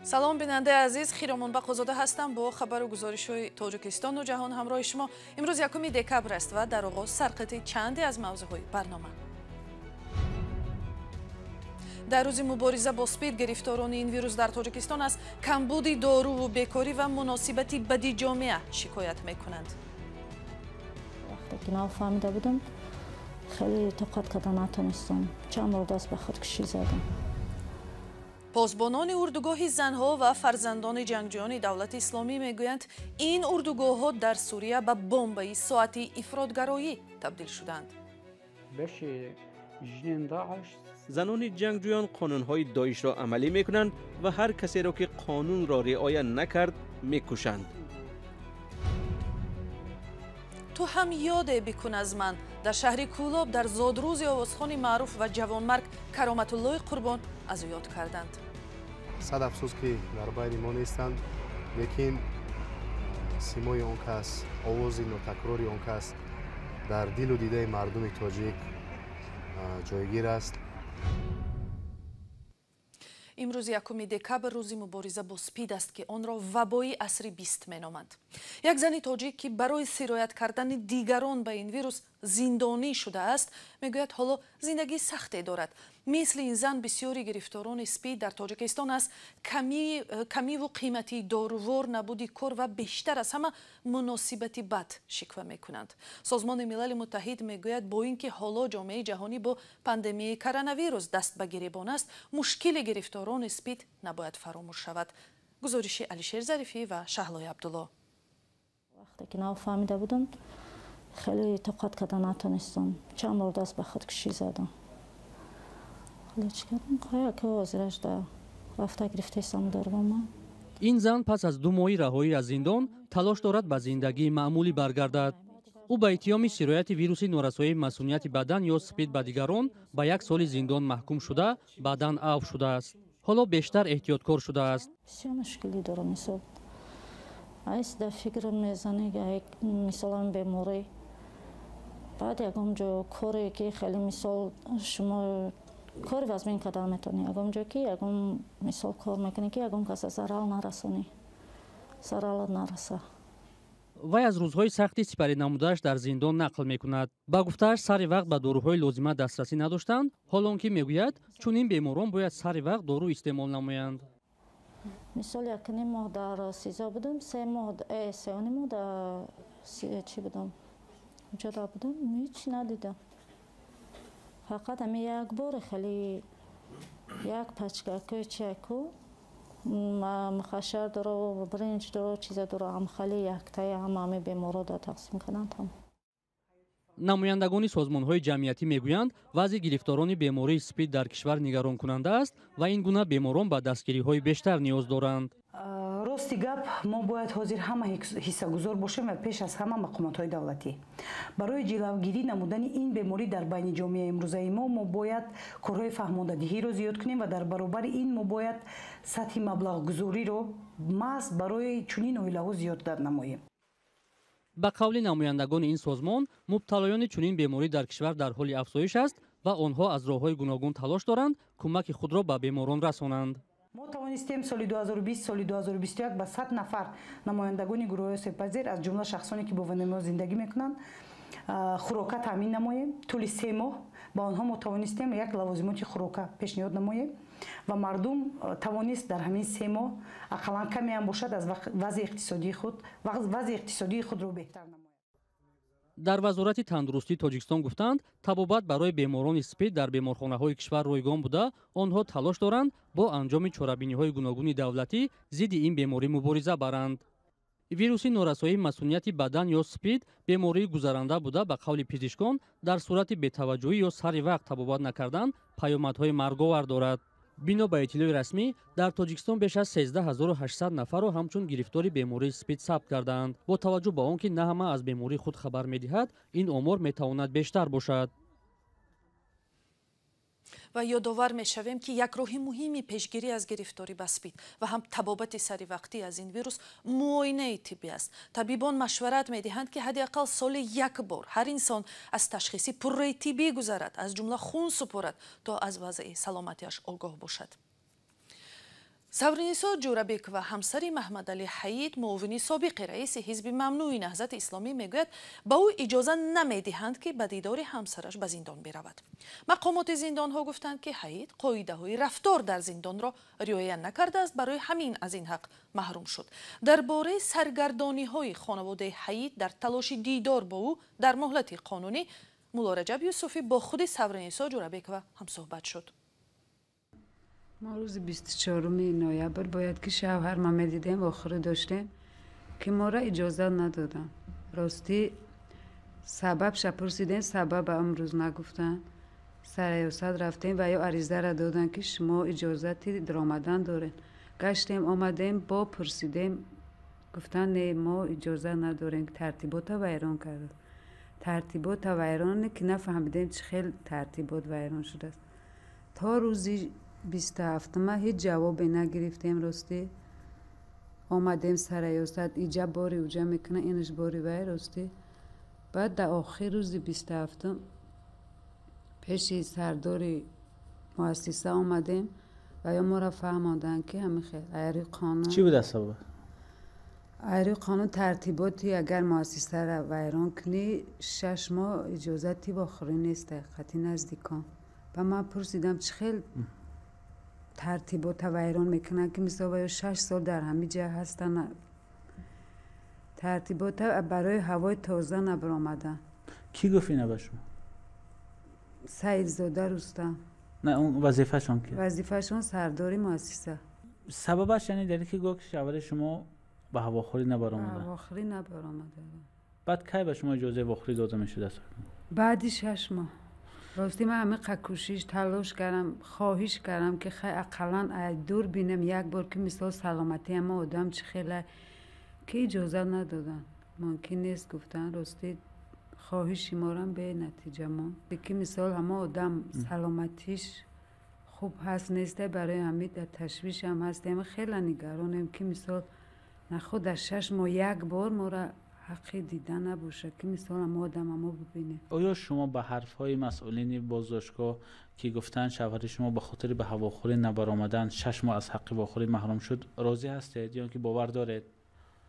Салом, бинандаи азиз, Хиромон Бақозода ҳастам бо хабару гузоришҳои Тоҷикистону ҷаҳон ҳамроҳи шумо. Имрӯз 1 декабр аст ва дар оғоз сарқити чанде аз мавзӯъҳои барнома. Дар рӯзи мубориза бо спид, гирифторони ин вирус дар Тоҷикистон аз камбуди доруву бекорӣ ва муносибати бади ҷомеа шикоят мекунанд. Вақте ки нав фаҳмида будам, хеле тоқат карда натонистам, чанд бор даст ба худкушӣ задам. Посбонони урдугоҳи занҳо ва фарзандони ҷангҷӯёни Давлати Исломӣ мегӯянд, ин урдугоҳҳо дар Сурия ба бомбаи соатии ифротгароӣ табдил шуданд. Занони ҷангҷӯён қонунҳои Доишро амалӣ мекунанд ва ҳар касеро, ки қонунро риоя накард, мекушанд. Ту ҳам ёде бикун аз ман. Дар шаҳри Кӯлоб дар зодрӯзи овозхони маъруф ва ҷавонмарг Кароматуллои Қурбон аз ӯ ёд карданд. Сад афсӯс, ки дар байни мо нестанд, лекин симои он кас, овози нотакрори он кас дар дилу дидаи мардуми тоҷик ҷойгир аст. Имрӯз 1 декабр рӯзи мубориза бо спид аст, ки онро вабои асри 20 меноманд. Як зани тоҷик, ки барои сироят кардани дигарон ба ин вирус зиндонӣ шудааст, мегӯяд, ҳоло зиндагии сахте дорад. Мисли ин зан бисёри гирифторони спид дар Тоҷикистон аз камиву қиматии дорувор, набуди кор ва бештар аз ҳама муносибати бад шиква мекунанд. Созмони Милали Муттаҳид мегӯяд, бо ин ки ҳоло ҷомеаи ҷаҳонӣ бо пандемияи коронавирус даст ба гиребон аст, мушкили гирифторони спид набояд фаромӯш шавад. Гузориши Алишер Зарифӣ ва Шаҳлои Абдулло. Вақте ки нав фаҳмида будам, хеле тоқат карда натонистам, чанд бор даст ба худкушӣ задам. Ҳоло чӣ кардам, ки ҳозираш да рафта гирифтаистам дорувама. Ин зан пас аз 2 моҳи раҳоӣ аз зиндон талош дорад ба зиндагии маъмулӣ баргардад. Ӯ ба иттиҳоми сирояти вируси норасоии масунияти бадан ё спид ба дигарон ба як соли зиндон маҳкум шуда, баъдан афв шудааст. Ҳоло бештар эҳтиёткор шудааст. Бисёр мушкилӣ дорам. Мисол, айс дар фикр мезанӣ, мисолам, беморӣ, баъд ягон ҷо коре ки хеле, мисол, шумо кори вазмин кардан метавонӣ, ягон ҷо ки ягон, мисол, кор мекунӣ, ки ягон каса зарал нарасонӣ, заралат нараса. Вай аз рӯзҳои сахти сипарӣ намудааш дар зиндон нақл мекунад. Ба гуфтааш, сари вақт ба доруҳои лозима дастрасӣ надоштанд, ҳоло он ки, мегӯяд, чунин беморон бояд сари вақт дору истеъмол намоянд. Мисол, якним моҳ дар СИЗО будам, 3 моҳ, сеоним моҳ дар чӣ будам, ҷода будам, ҳеҷ надидам. Фақат ҳами як боре хеле як пачкакои чайку мухашшар доро, бринҷ доро, чиза доро, ҳамхали яктаи ҳама ҳами беморо да тақсим карданд там. Намояндагони созмонҳои ҷамъиятӣ мегӯянд, вазъи гирифторони бемории спид дар кишвар нигаронкунанда аст ва ин гуна беморон ба дастгириҳои бештар ниёз доранд. Рости гап, мо бояд ҳозир ҳама ҳиссагузор бошем ва пеш аз ҳама мақомотҳои давлатӣ. Барои ҷилавгирӣ намудани ин беморӣ дар байни ҷомеаи имрӯзаи мо, мо бояд корҳои фаҳмондадиҳиро зиёд кунем ва дар баробари ин мо бояд сатҳи маблағгузориро маҳз барои чунин оилаҳо зиёд намоем. Ба қавли намояндагони ин созмон, мубталоёни чунин беморӣ дар кишвар дар ҳоли афзоиш аст ва онҳо аз роҳҳои гуногун талош доранд кӯмаки худро ба беморон расонанд. Мо тавонистем соли 2020, соли 2021 ба 100 нафар намояндагони гурӯҳҳои осебпазир, аз ҷумла шахсоне, ки бо ВНМО зиндагӣ мекунанд, хӯрока таъмин намоем. Тӯли 3 моҳ ба онҳо мо тавонистем як лавозимоти хӯрока пешниҳод намоем ва мардум тавонист дар ҳамин 3 моҳ ақаллан камеам бошад аз вазъи иқтисодии худро беҳтар намояд. Дар Вазорати тандурустии Тоҷикистон гуфтанд, табобат барои беморони спид дар беморхонаҳои кишвар ройгон буда, онҳо талош доранд бо анҷоми чорабиниҳои гуногуни давлатӣ зидди ин беморӣ мубориза баранд. Вируси норасоии масунияти бадан ё спид бемории гузаранда буда, ба қавли пизишкон, дар сурати бетаваҷҷӯҳӣ ё сари вақт табобат накардан паёмадҳои марговар дорад. Бино ба иттилои расмӣ, дар Тоҷикистон беш аз 13 800 нафарро ҳамчун гирифтори бемории спид сабт кардаанд. Бо таваҷҷӯҳ ба он ки на ҳама аз бемории худ хабар медиҳад, ин омор метавонад бештар бошад. Ва ёдовар мешавем, ки як роҳи муҳими пешгирӣ аз гирифторӣ ба спид ва ҳам табобати саривақтӣ аз ин вирус муоинаи тиббӣ аст. Табибон машварат медиҳанд, ки ҳадди ақал соли як бор ҳар инсон аз ташхиси пурраи тиббӣ гузарад, аз ҷумла хун супорад, то аз вазъи саломатиаш огоҳ бошад. Савринисо Ҷӯрабекова, ҳамсари Маҳмадалӣ Ҳаид, муовини собиқи раиси ҳизби мамнӯи Наҳзати Исломӣ, мегӯяд, ба ӯ иҷоза намедиҳанд, ки ба дидори ҳамсараш ба зиндон биравад. Мақомоти зиндонҳо гуфтанд, ки Ҳаид қоидаҳои рафтор дар зиндонро риоя накардааст, барои ҳамин аз ин ҳақ маҳрум шуд. Дар бораи саргардониҳои хонаводаи Ҳаид дар талоши дидор бо ӯ дар муҳлати қонунӣ Мулло Раҷаб Юсуфӣ бо худи Савринисо Ҷӯрабекова ҳамсӯҳбат шуд. Мо рӯзи 24 ноябр бояд ки шавҳар ма медидем, охирӣ доштем, ки моро иҷозат надоданд. Ростӣ сабабша пурсидем, сабаба имрӯз нагуфтанд. Сарраёсат рафтем ва ё аризаро доданд, ки шумо иҷозати даромадан доред. Гаштем, омадем, бо пурсидем, гуфтанд, не, мо иҷозат надорем, тартибота вайрон кард. Тартибота вайроне ки нафаҳмидем, чӣ хел тартибот вайрон шудааст. То рӯзи 27-ма ҳеҷ ҷавобе нагирифтем. Ростӣ омадем сарраёсат, иҷа бори уҷа мекунад, инаш бори вай. Ростӣ баъд дар охир рӯзи 27-м пеши сардори муассиса омадем ва ё моро фаҳмонданд, ки ҳамин хел айри қонун. Чӣ буда сабаб? Айри қонун тартиботи агар муассисаро вайрон кунӣ, 6 моҳ иҷозати вохӯрӣ нест қати наздикон. Ба ман пурсидам, чӣ хел тартибота вайрон мекунанд, ки мисол ё 6 сол дар ҳамин ҷа ҳастанд, тартибота барои ҳавои тоза набаромаданд. Кӣ гуфт ина ба шумо? Саидзода Рустам. Не, он вазифашон ки? Вазифашон сардори муассиса. Сабабаш яъне дар ки гуфт, ки шавҳари шумо ба ҳавохӯрӣ набаромада? Ба ҳавохӯрӣ набаромада. Баъд кай ба шумо иҷозаи вохӯрӣ дода мешудааст? Баъди 6 моҳ. Ростӣ ман ҳамин қад кӯшиш, талош кардам, хоҳиш кардам, ки хай ақаллан дур бинам як бор, ки мисол саломатии ҳама одам чӣ хела, ки иҷозат надоданд. Мумкин нест гуфтанд. Ростӣ хоҳиши морам бенатиҷа монд, ки мисол ҳама одам саломатиш хуб ҳаст несте, барои ҳамин дар ташвишам ҳастем, хеле нигаронем, ки мисол наход дар 6 моҳ як бор моро ҳаққи дида набошад, ки мисол ҳама одам мо бибинем. Оё шумо ба ҳарфҳои масъулини боздоштгоҳ, ки гуфтанд шавҳари шумо ба хотири ба ҳавохӯрӣ набаромадан 6 моҳ аз ҳаққи вохӯрӣ маҳрум шуд, розӣ ҳастед ё ки бовар доред?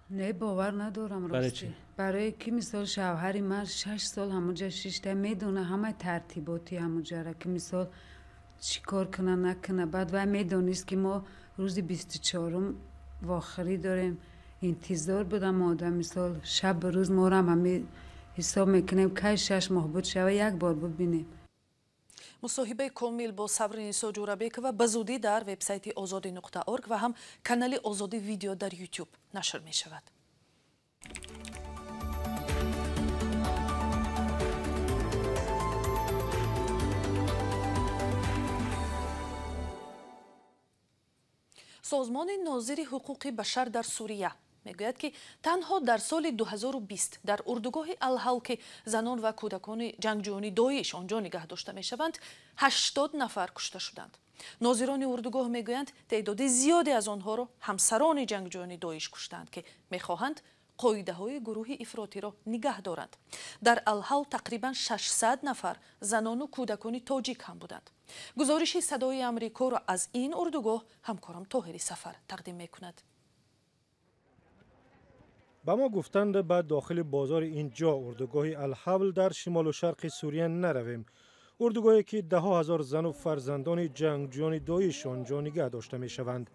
Не, бовар надорам. Ростӣ барои ки мисол шавҳари ман 6 сол ҳамонҷа шишта, медона ҳамаи тартиботи ҳамонҷара, ки мисол чӣ кор куна, накуна. Баъд вай медонист, ки мо рӯзи 24-ум вохӯрӣ дорем, интизор будам одам, мисол шаб рӯз морам ҳами ҳисоб мекунем, кай 6 моҳ буд шава як бор бибинем. Мусоҳибаи комил бо Савринисо Ҷӯрабекова ба зудӣ дар вебсайти ozodi.org ва ҳам канали Озодӣ видео дар YouTube нашр мешавад. Созмони нозири ҳуқуқи башар дар Сурия мегӯяд, ки танҳо дар соли 2020 дар урдугоҳи Алҳал, ки занон ва кӯдакони ҷангҷӯёни Доиш он ҷо нигаҳ дошта мешаванд, 80 нафар кушта шуданд. Нозирони урдугоҳ мегӯянд, теъдоди зиёде аз онҳоро ҳамсарони ҷангҷӯёни Доиш куштанд, ки мехоҳанд қоидаҳои гурӯҳи ифротиро нигаҳ доранд. Дар Алҳал тақрибан 600 нафар занону кӯдакони тоҷик ҳам буданд. Гузориши Садои Амрикоро аз ин урдугоҳ ҳамкорам Тоҳири Сафар тақдим мекунад. Ба мо гуфтанд, ба дохили бозори ин ҷо, урдугоҳи Алҳавл дар шимолу шарқи Сурия, наравем. Урдугоҳе ки даҳҳо ҳазор зану фарзандони ҷангҷӯёни Доиш он ҷо нигаҳ дошта мешаванд.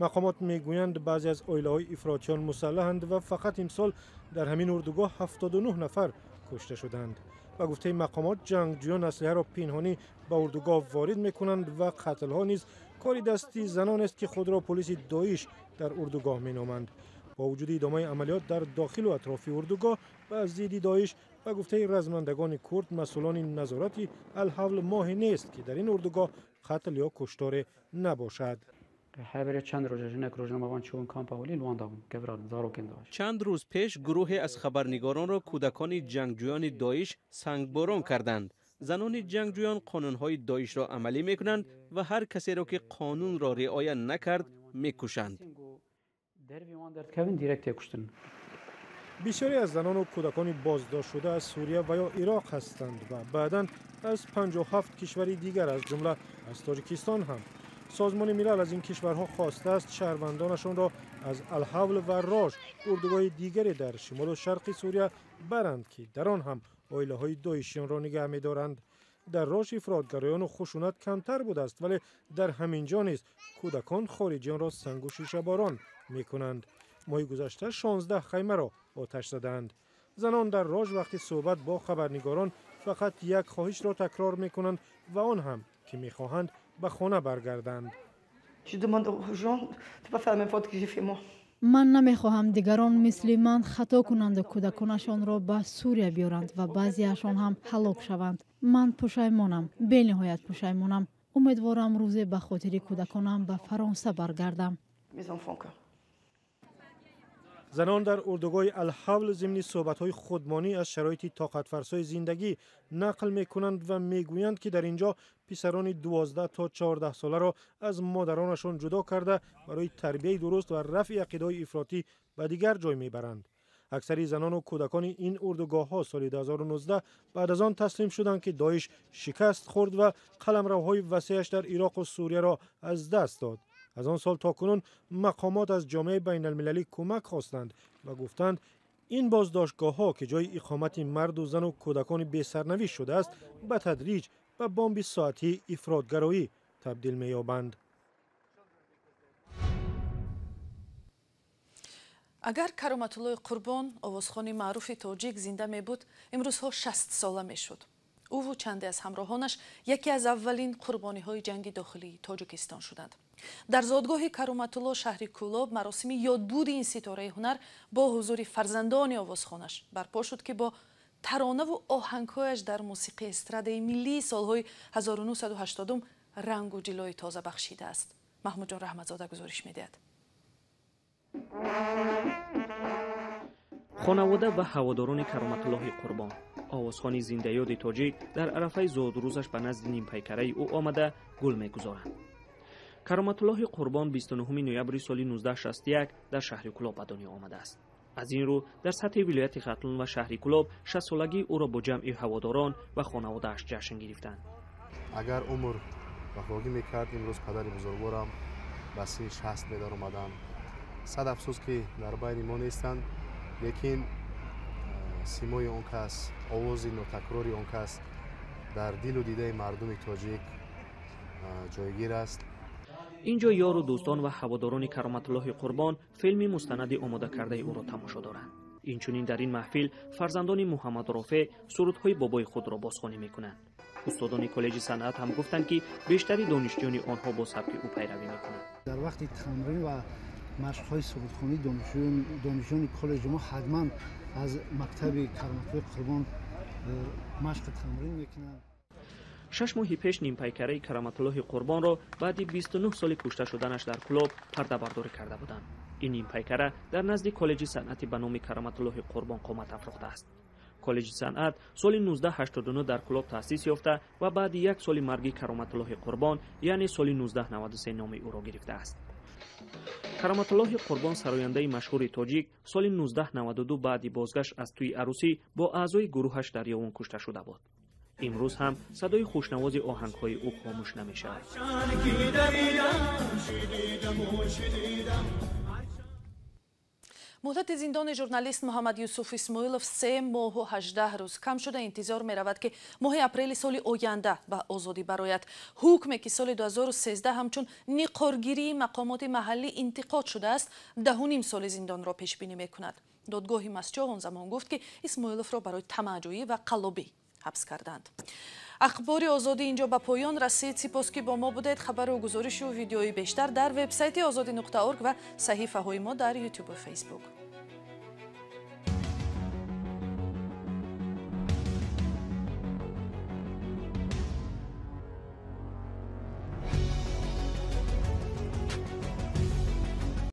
Мақомот мегӯянд, баъзе аз оилаҳои ифротиён мусаллаҳанд ва фақат имсол дар ҳамин урдугоҳ 79 нафар кушта шуданд. Ба гуфтаи мақомот, ҷангҷӯён аслиҳаро пинҳонӣ ба урдугоҳ ворид мекунанд ва қатлҳо низ кори дасти занонест, ки худро полиси Доиш дар урдугоҳ меноманд. Бо вуҷуди идомаи амалиёт дар дохилу атрофи урдугоҳ ба зидди Доиш, ба гуфтаи размандагони курд, масъулони назорати Алҳавл моҳе нест, ки дар ин урдугоҳ қатл ё кушторе набошад. Чанд рӯз пеш гурӯҳе аз хабарнигоронро кӯдакони ҷангҷӯёни Доиш сангборон карданд. Занони ҷангҷӯён қонунҳои Доишро амалӣ мекунанд ва ҳар касеро, ки қонунро риоя накард, мекушанд. Бисёре аз занону кӯдакони боздоштшуда аз Сурия ва ё Ироқ ҳастанд ва баъдан аз 57 кишвари дигар, аз ҷумла аз Тоҷикистон ҳам. Созмони Милал аз ин кишварҳо хостааст шаҳрвандонашонро аз Алҳавл ва Рож, урдугоҳи дигаре дар шимолу шарқи Сурия, баранд, ки дар он ҳам оилаҳои доишиёнро нигаҳ медоранд. Дар Рош ифротгароёну хушунат камтар будааст, вале дар ҳамин ҷо низ кӯдакон хориҷиёнро сангу шишаборон мекунанд. Моҳи гузашта 16 хаймаро оташ задаанд. Занон дар Рож вақти суҳбат бо хабарнигорон фақат як хоҳишро такрор мекунанд ва он ҳам ки мехоҳанд ба хона баргарданд. Ман намехоҳам дигарон мисли ман хато кунанду кӯдаконашонро ба Сурия биёранд ва баъзеашон ҳам ҳалок шаванд. Ман пушаймонам, бениҳоят пушаймонам. Умедворам рӯзе ба хотири кӯдаконам ба Фаронса баргардам. Занон дар урдугоҳи Алҳавл зимни суҳбатҳои худмонӣ аз шароити тоқатфарсои зиндагӣ нақл мекунанд ва мегӯянд, ки дар ин ҷо писарони 12 то 14 соларо аз модаронашон ҷудо карда барои тарбияи дуруст ва рафъи ақидаҳои ифротӣ ба дигар ҷой мебаранд. Аксари занону кӯдакони ин урдугоҳҳо соли 2019 баъд аз он таслим шуданд, ки Доиш шикаст хӯрд ва қаламравҳои васеаш дар Ироқу Сурияро аз даст дод. Аз он сол то кунун мақомот аз ҷомеаи байналмилалӣ кӯмак хостанд ва гуфтанд, ин боздоштгоҳҳо, ки ҷои иқомати марду зану кӯдакони бесарнавишт шудааст, ба тадриҷ ба бомби соатии ифротгароӣ табдил меёбанд. Агар Кароматуллои Қурбон, овозхони маъруфи тоҷик, зинда мебуд, имрӯзҳо 60 сола мешуд. Ӯву чанде аз ҳамроҳонаш яке аз аввалин қурбониҳои ҷанги дохилии Тоҷикистон шуданд. Дар зодгоҳи Кароматулло, шаҳри Кӯлоб, маросими ёдбуди ин ситораи ҳунар бо ҳузури фарзандони овозхонаш барпо шуд, ки бо таронаву оҳангҳояш дар мусиқии эстрадаи миллии солҳои 1980 рангу ҷилои тоза бахшидааст. Маҳмудҷон Раҳматзода гузориш медиҳад. Хонавода ва ҳаводорони Кароматуллоҳи Қурбон, овозхони зиндаёди тоҷик, дар арафаи зодрӯзаш ба назди нимпайкараи ӯ омада гул мегузоранд. Кароматуллоҳи Қурбон 29 ноябри соли 1961 дар шаҳри Кӯлоб ба дунё омадааст. Аз ин рӯ дар сатҳи вилояти Хатлон ва шаҳри Кӯлоб 60-солагии ӯро бо ҷамъи ҳаводорон ва хонаводааш ҷашн гирифтанд. Агар умр вафогӣ мекард, имрӯз падари бузургворам ба синни 60 медаромаданд. Сад афсӯс, ки дар байни мо нестанд, лекин симои он кас, овози нотакрори он кас дар дилу дидаи мардуми тоҷик ҷойгир аст. Инҷо ёру дӯстон ва ҳаводорони Кароматуллоҳи Қурбон филми мустанади омодакардаи ӯро тамошо доранд. Инчунин дар ин маҳфил фарзандони Муҳаммад Рофеъ сурудҳои бобои худро бозхонӣ мекунанд. Устодони коллеҷи санъат ҳам гуфтанд, ки бештари донишҷӯёни онҳо бо сабки ӯ пайравӣ мекунанд. Дар вақти тамрин ва машқҳои сурудхонӣ донишҷӯёни коллеҷи мо ҳатман аз мактаби Кароматуллоҳи Қурбон машқу тамрин мекунанд. 6 моҳи пеш нимпайкараи Кароматуллоҳи Қурбонро баъди 29 соли кушта шуданаш дар Кӯлоб пардабардорӣ карда буданд. Ин нимпайкара дар назди коллеҷи санъати ба номи Кароматуллоҳи Қурбон қомат афрохтааст. Коллеҷи санъат соли 1989 дар Кӯлоб таъсис ёфта ва баъди як соли марги Кароматуллоҳи Қурбон, яъне соли 1993 номи ӯро гирифтааст. Кароматуллоҳи Қурбон, сарояндаи машҳури тоҷик, соли 1992 баъди бозгашт аз тӯи арӯсӣ бо аъзои гурӯҳаш дар Ёвун кушта шуда буд. Имрӯз ҳам садои хушнавози оҳангҳои ӯ хомӯш намешавад. Муҳлати зиндони журналист Муҳаммад Юсуф Исмоилов 3 моҳу 18 рӯз кам шуда, интизор меравад, ки моҳи апрели соли оянда ба озодӣ барояд. Ҳукме, ки соли 2013 ҳамчун ниқоргирии мақомоти маҳаллӣ интиқод шудааст, 10,5 соли зиндонро пешбинӣ мекунад. Додгоҳи Мастчоҳ он замон гуфт, ки Исмоиловро барои тамаъҷӯӣ ва қаллобӣ ҳабс карданд. Ахбори Озодӣ инҷо ба поён расид. Сипос, ки бо мо будед. Хабару гузоришу видеои бештар дар вебсайти озодӣ.орг ва саҳифаҳои мо дар ютубу фейсбук.